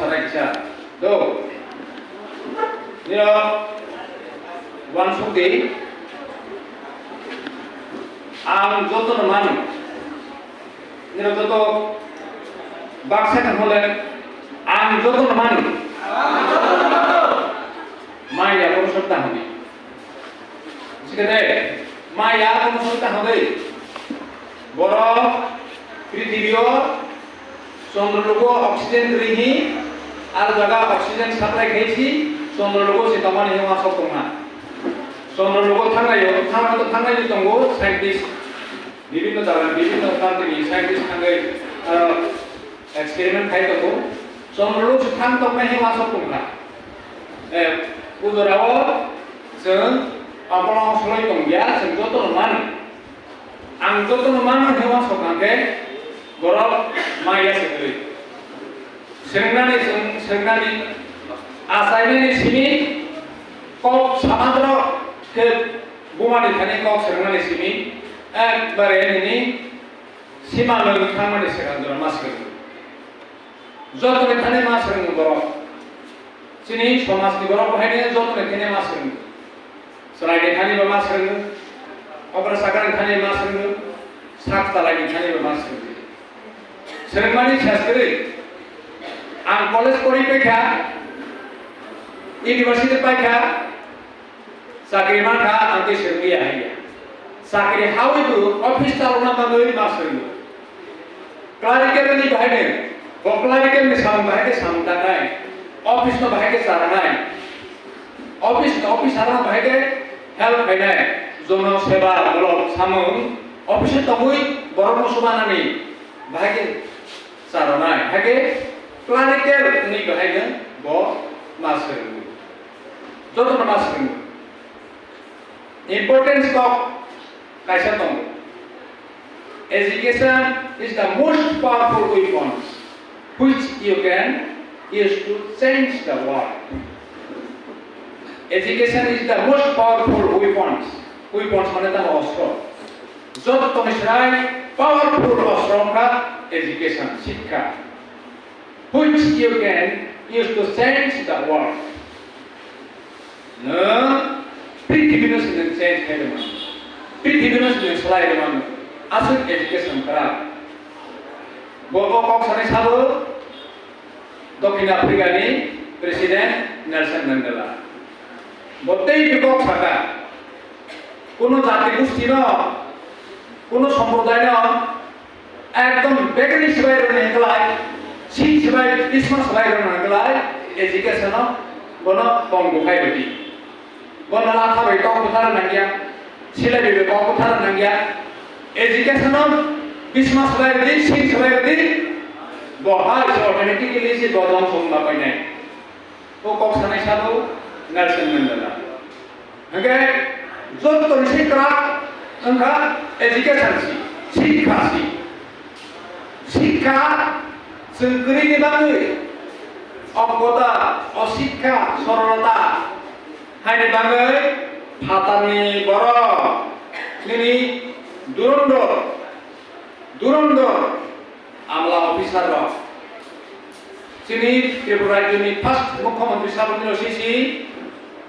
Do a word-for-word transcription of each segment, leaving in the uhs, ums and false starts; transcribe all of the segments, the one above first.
Sanai kisa. Do. Niro wansuk di. Ang joto no mano. Niro joto baksa kan hole. Ang joto no mano. Maya kono sabda hone. Sikhe de, maya kono soi ta hade. Borok prithibi o chondro lugo oxygen kwrwi hi, ar jaga oxygen supply khai si, chondro lugo se tongmani hi uansuk tongma. Chondro lugo thangnai o, thangna to thangnai ni tongo scientist. Bibhinno jaga, bibhinno country ni scientist thangwi, ah, experiment khai tongo. Chondro lugo se thang tongnai hi uansuk tongkha. Eh, o jorao chwng abolong solai tongya, chwng jotono mano. Ang jotono mano hinwi uansuk kha khe borok maya se kwrwi. Swngnani chwng, swngnani achainani simi kok samadro khe bumani thani kok swngnani simi ekbare nini sima lwng thangmani swkang jora ma swrwngo. Jotoni thani ma swrwngo borok. Chini somajni borok bo haino jotoni thani ma swrwngo. Chwraini thani bo ma swrwngo. Okra sakrani thani ma swrwngo. Sak chalaini thani bo ma swrwngo. Swrwngmani ses kwrwi. Ang college pori paikha, university paikha, chakri mankha, ang tei swrwngya haiya. Chakri hawi bo office chalokna bagwi ma swrwngo. Clerical ni bahai de, bo clerical ni samung bahai de samung tangnai, office no bahai de charanai, office ni officer no bahai de help khainai, jono seba, bolok samung, office tongwi borok no subanani bahai de charanai, hai de clerical ni bahai de bo ma swrwngo, joto no ma swrwngo. Importance kok kaisa tongo. Education is the most powerful weapons which you can use to change the world. Education is the most powerful weapons. Weapons mane tamo ostro. Joto toni srai powerful ostro wngkha education, shikha. Which you can use to change the world. Nwng prithibi no se nwng change khai rwmano, prithibi no se nwng swlai rwmano, aswk education kwrak. Bo bo kok sanai sabo Dokhin Africa ni President Nelson Mandela. Bo tei kok saka, kuno jati gosti no, kuno somproday no, ekdom begani swbai rwna hwnkhe lai, sing swbai, bisma swbai rwna hwnkhe lai, education-o bono tong bukhai rwdi. Bono latha bai kok bwtharna nangya, silai bai kok bwtharna nangya. Education-o bisma swbai rwdi, sing swbai rwdi, bo hai se automatically se bo dongso wngma painai. O kok sanai sabo Nelson Mandela. Hwnkhe jottoni se kwrak wngkha education si, sikha si. Sikha chwng kwrwini bagwi oggota, osikha, sorolota haini bagwi phatarni borok nini durondor, durondor Amla officer rok. Chini Tripura Rajyoni first Mukhyamantri sabo nino sisi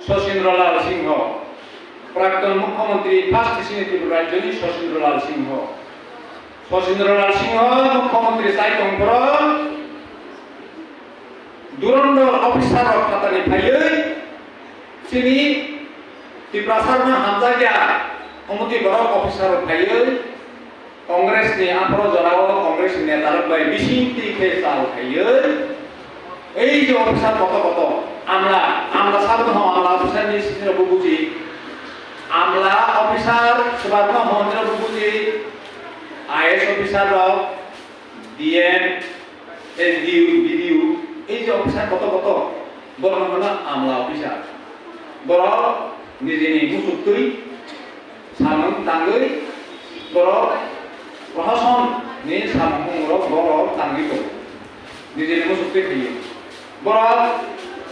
Sachindralal Singho. Prakton Mukhyamantri first chini Tripura Rajyoni Sachindralal Singho. Sachindralal Singho Mukhyamantri chai tongphuru durondor officer rok phatani phaiwi chini Tiprasarno hamjakya omotwi borok officer rok phaiwi Congress ni aphuru jorao Congress ni neta rok bai bising twi khe chal khaiwi, ei je officer koto koto, amla, amla sabo no amla officer ni sini rok bo buji, amla officer swbakma hwn rok bo buji, I A S officer rok, D M, S D O, B D O, ei je officer koto koto, borok no hwno amla officer. Borok nijini muchuk twi samung tangwi borok prohason ni samung rok borok tangwi tongo. Nijini muchuk twi khaio. Borok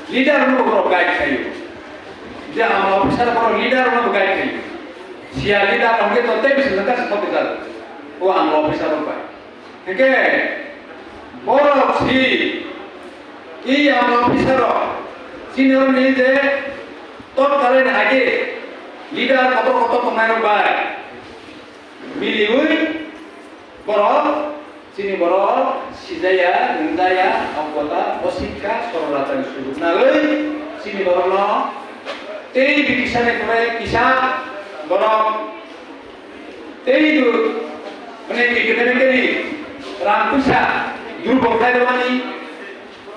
leader no borok guide khaio. Je amla officer borok leader no guide khaio. Sia leader hwnkhe to tei bisi jaka se thok jalo. O amla officer rok bai. Hingke borok si I amla officer rok, senior ni je top talent hage, leader kotor kotor tongnai rok bai miliwi borok, chini borok sijaya, wngjaya, okkota, osikka, sorolata ni sujuk nagwi chini borok no tei bikisa ni pore kisa borok tei du, mane economically rang puisa durbol khai rwmani,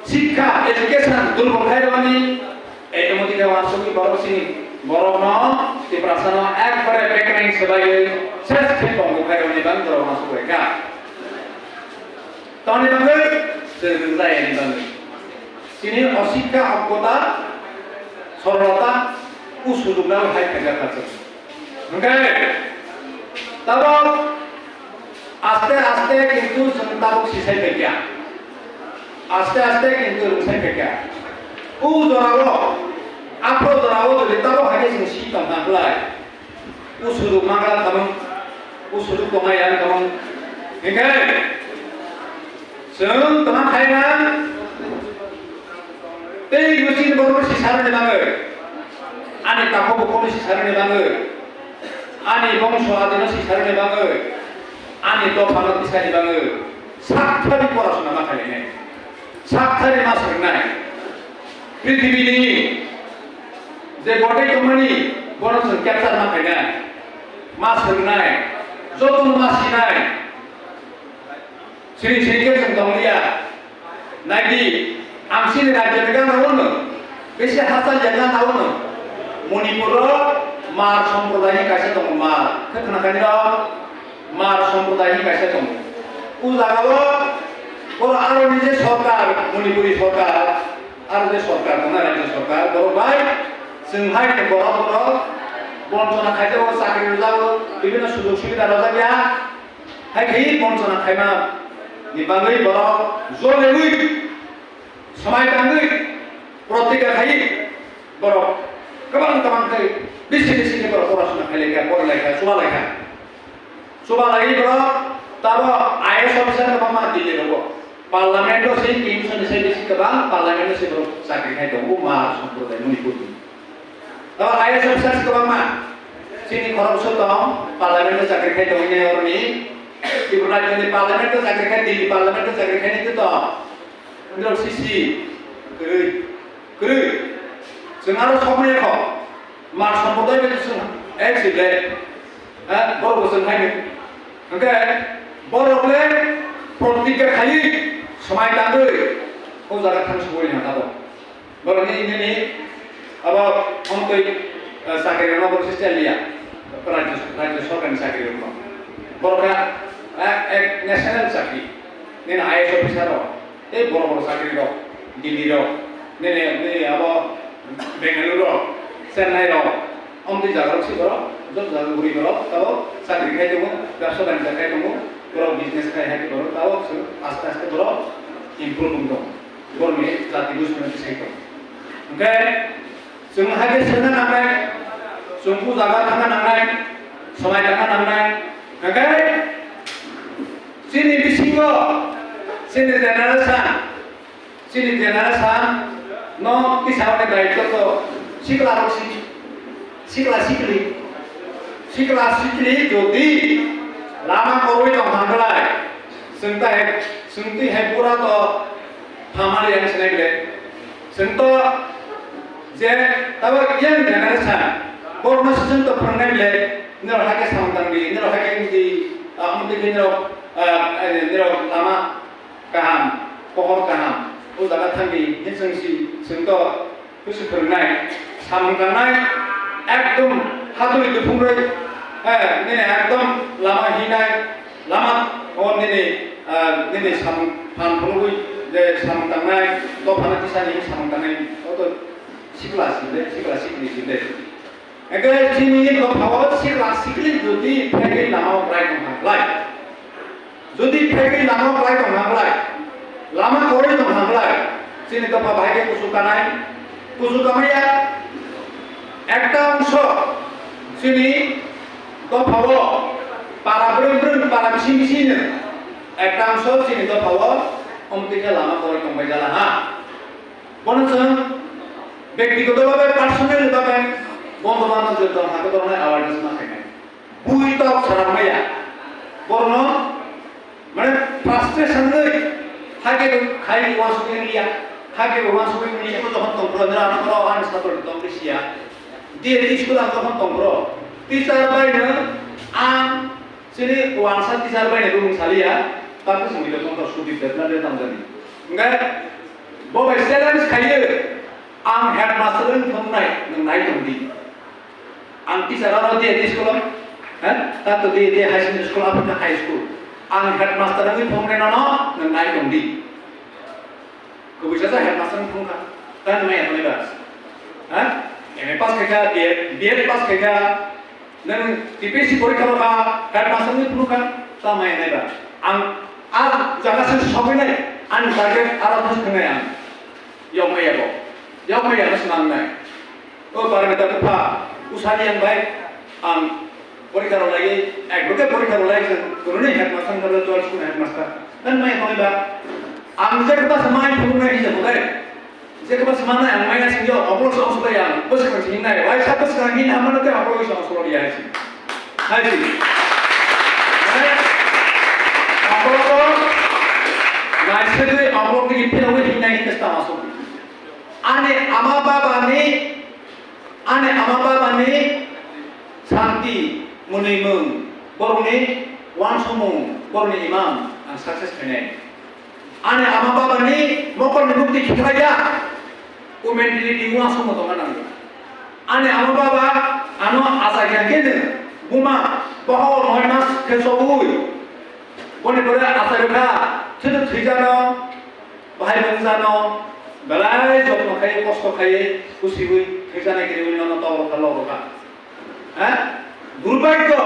sikha, education durbol khai rwmani, ei modi khe wansugwi borok sini borok no Tiprasa no ekbare bekreng swbaiwi ses khe tongwi khai rwmani bang borok wansugwi kha. Tamni bagwi chwng wngjayani bagwi. Chini osikha, okkota, sorolata, o sujuknai hai khaijak kha chwng. Hwnkhe tabok aste aste kintu chwng tabok sisai phaikha. Aste aste kintu rwngsai phaikha. O jorao, aphro jorao jodi tabok hai khe chwng si tongkha khlai. O sujuk mangla thamung, o sujuk tongnai yang thamung. Hingkhe, chwng tongma khaina, tei yusin borokno sisarani bagwi, ani takhuk bukhukno sisarani bagwi, ani bongso adino sisarani bagwi, ani dophano tisani bagwi, sakthani porasona ma khainai, sakthani ma swngnai. Prithibini je gotei tongmani, bono chwng capture ma khainai, ma swngnai, jotono ma sinai. Sini sini khe chwng tong liya. Naidi, ang chini rajyoni gana o no, bisi hachal ya gana o no. Manipur o Mar somprodai ni kaisa tongo, Mar. Khe khna kani rok? Mar somprodai ni kaisa tongo. O jaga o, boro aro ni je sorkar, Manipuri sorkar, aro je sorkar, tongna rajya sorkar, borok bai, chwng hai borok borok, bonchona khaijak o, chakri rwjak o, bibhinno sujog subidha rwjak ya, hai khe bonchona khaima ni bagwi borok jolewi, swmai tangwi, protigya khai borok kwbang kwbang khe bisi bisi khe borok porasona khai lai kha, pori lai kha, chuba lai kha. Chuba lai borok tabo I A S officer kwbangma Delhi rogo. Parliament o se T M C ni sai bisi kwbang, parliament o se borok chakri khai tongo, ma somprodai Manipur ni. Tabo I A S officer se kwbangma chini khoroksa tong, parliament o chakri khai tongo, oroni Tripura rajyoni parliament o chakri khai, Delhi parliament o chakri khai ni to. Borok sisi kwrwi. Kwrwi. Chwng aro sokmaya kho. Mar somprodai bai chwng ek si le. Ha, borok bo chwng khaini. Hwnkhe borok le protigya khaiwi swmai tangwi o jaga thang sogwi na tabok. Borok ni nini abo omtwi, eh, chakri rwma borok se chaliya. Rajya, rajya sorkar ni chakri rwma. Borok kha, eh, ek national chakri. Nini I A S officer rok. Tei borok borok chakri rok, Delhi rok, nini, nini abo Bengaluru rok, Chennai rok, omtwi jaga rok si borok, joto jaga guri borok, tabo chakri khai tongo, bebsa banija khai tongo, borok business khai hai borok, tabo chwng aste aste borok improve wng tongo. Borokni jati gosti no tisai tongo. Hwnkhe, Chwng hai khe swngna nangnai, chwng o jaga thangna nangnai, swmai tangna nangnai. Hwnkhe chini bisingo, chini generation, chini generation no kisa hwnwi daityo to sikla rok si, sikla sikli, sikla sikli jodi lama korwi tong thang khlai, chwng tai, chwng twi hai pura to phamari yang sinai bile. Chwng to je tabok young generation, borokno se chwng to phwrwngnai bile, nini rok hai khe samung tang di, nini rok hai khe wng di, ah, omo twi khe nini rok, ah, eh, nini rok lama kaham, pohor kaham, o jaga thang di, hwnwi chwng si, chwng to kusu phwrwngnai, samung tangnai, ekdom haturi duphungrwi, eh, nini ekdom lama hinai, lama o nini, ah, nini samung phan phunugwi je samung tangnai, dophano tisani samung tangnai, o to sikla sinde, sikla sikli sinde. Eke chini dophao sikla sikli jodi phegwi lama o klai tong kha khlai. Jodi phegwi lama o klai tong kha khlai, lama kwrwi tong kha khlai, chini dopha bahai khe kuchuk kanai, kuchuk kamaya, ekta ongso chini dophao para brwng brwng, para bising bising no, ekta ongso chini dophao omtwi khe lama kwrwi tong bai jala ha. Bono chwng byaktigoto bhabe, personal bhabe, bondhu bandhobjwk tong hakhe borokno awareness ma khainai. Bui tok saram maya. Borokno mane frustration wnwi hakhe khai uansukya, hakhe uansukya, jokhon tong phro nira phro ani satro tong khe siya. D A D school ang jokhon tong phro, teacher bai no ang chini uansa teacher bai no bumung saliya, ta khe simi tong phro Sudip Debnath le tang jani. Hingkhe bo bai challenge khaiyo, ang headmaster wng thungnai, nwng nai tong di. Ang teacher oro D A D school o, ha? Tato D A D high secondary school, Africa high school. Ang headmaster wngwi phunuknai nono, nwng nai tong di. Kubui sasa headmaster wng phunukha. Tani maya tongwi ba? Ha? M A pass khaikha, B Ed, B Ed pass khaikha. Nwng T P S C porikha rokha, headmaster wngwi phunukha. Ta maya nai ba? Ang, a jaga se sogwi nai, ani target aro thas thwngnai ang. Yokmaya bo. Yokmaya no swnam nai. O Parmita bupha, usani ang bai, ang porikha rw lai, ek boke porikha rw lai, chwng kununi headmaster wngkha, twelve school headmaster. Nang maya tongwi ba? Ang je kwbasa mai phunuknai hinwi bo dai. Je kwbasa manai ang maya singyo, okolog se osubai ang, bwskang sing nai. Waisa bwskang hin hamano tei okolog se osulo ya hai sing. Hai di. Mane, okolog o naisegwi okolog ni phirogwi hingnai hinwi tamo asuk. Ani ama baba ni, ani ama baba ni santi, mwnwi mung, borok ni wansukmung, borok ni imang ang success khainai. Ani ama baba ni mokol ni mukti khiklaiya. O mentality uansukma tongna nango. Ani ama baba ano achai khe khe buma boho noi mas khe chobui. Boni pore achai rwkha, thwdwk thwijano, bahai bwngjano, belai jotno khai, kosto khai, khusiwi thwijanai kiriwi nono tolo kha lorokha. Ha? Durbhagyo.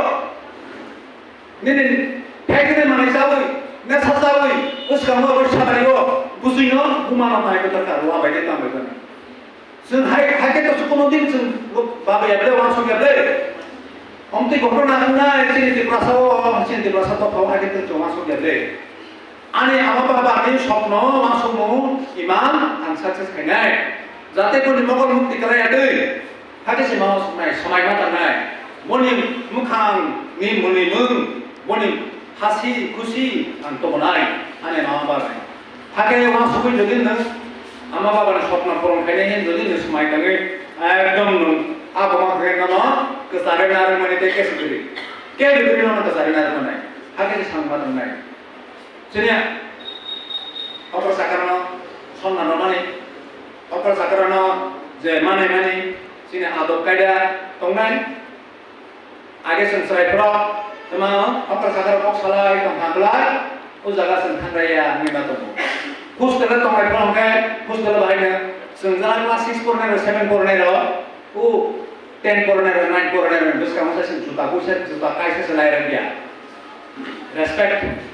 Nini phaikhe manwi chawi, nesa chawi, bwskango abo sabari o, bujui no, buma no hai kota karo, abai de tambai kani. Chwng hai, hai khe to chwng kono din chwng bo-, baba ya ble, wansuk ya ble. Omtwi ghotona wngnai, chini Tiprasa o, chini Tiprasa to phao hai khe chwng wansuk ya ble. Ani ama baba ni sopno, wansukmung, imang, ang success khainai. Jate boni mokol mukti kwlai ya twi. Hakhe se ma swmai, swmai ma tangnai. Boni mwkhang ni mwnwi mung, boni hasi khusi ang tobonai, ani ama baba ni. Hakhe wansugwi jodi nwng ama baba ni sopna puron khainai hin jodi nwng swmai tangwi, ekdom nwng abo ma khe nono kwchari narwkmani tei kesi kwrwi. Kesi kwrwi nono kwchari narwkmani. Hakhe se swmai ma tangnai. Chini okra chakrano sonna rwmani, okra chakrano je manai mani, chini adok kaida tongnai. Age chwng chwrai phro, tma okra chakra kok salai tong kha belai, o jaga chwng thang raya wngwi ma tongo. Hostel o tongnai phro hwnkhe, hostel o bahai no chwng jara class six pornai rok, seven pornai rok, o ten pornai rok, nine pornai rok bwskango se chwng juta buisa, juta kaisa se lai rwk ya. Respect.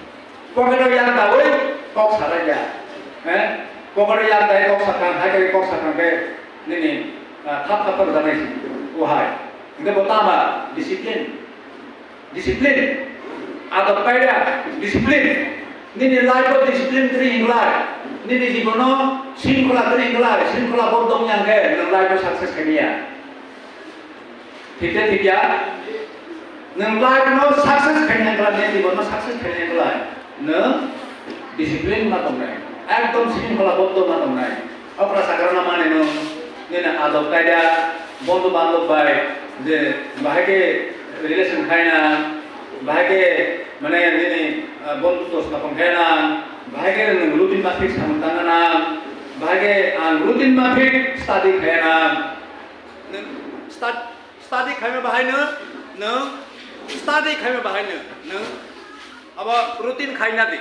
Pocket o yak dawi kok salai ya. Eh? Pocket o yak dawi kok sakang, hai khe kok sakang khe nini, ah, thap thap thap janai si. O hai. Hingke bo tama discipline. Discipline. Adot kaida discipline. Nini life o discipline kwrwi hinglai. Nini jibono shringkhola kwrwi hinglai. Shringkhola bo dong yang khe nwng life o success khaimaya. Thik de thik ya. Nwng life no success khaina wngkha, nwng jibon no success khaina wngkha. Nwng discipline ma tongnai. Ekdom sini phala botto ma tongnai. Okra sakra no mane nwng nini adab kaida, bondhu bandhab bai je bahai khe relation khaina, bahai khe mane nini, ah, bondhutto sthapon khaina, bahai khe nwng routine mafik samung tangna, bahai khe ang routine mafik study khaina. Nwng start, study khaima bahai no, nwng study khaima bahai no, nwng abo routine khaina di.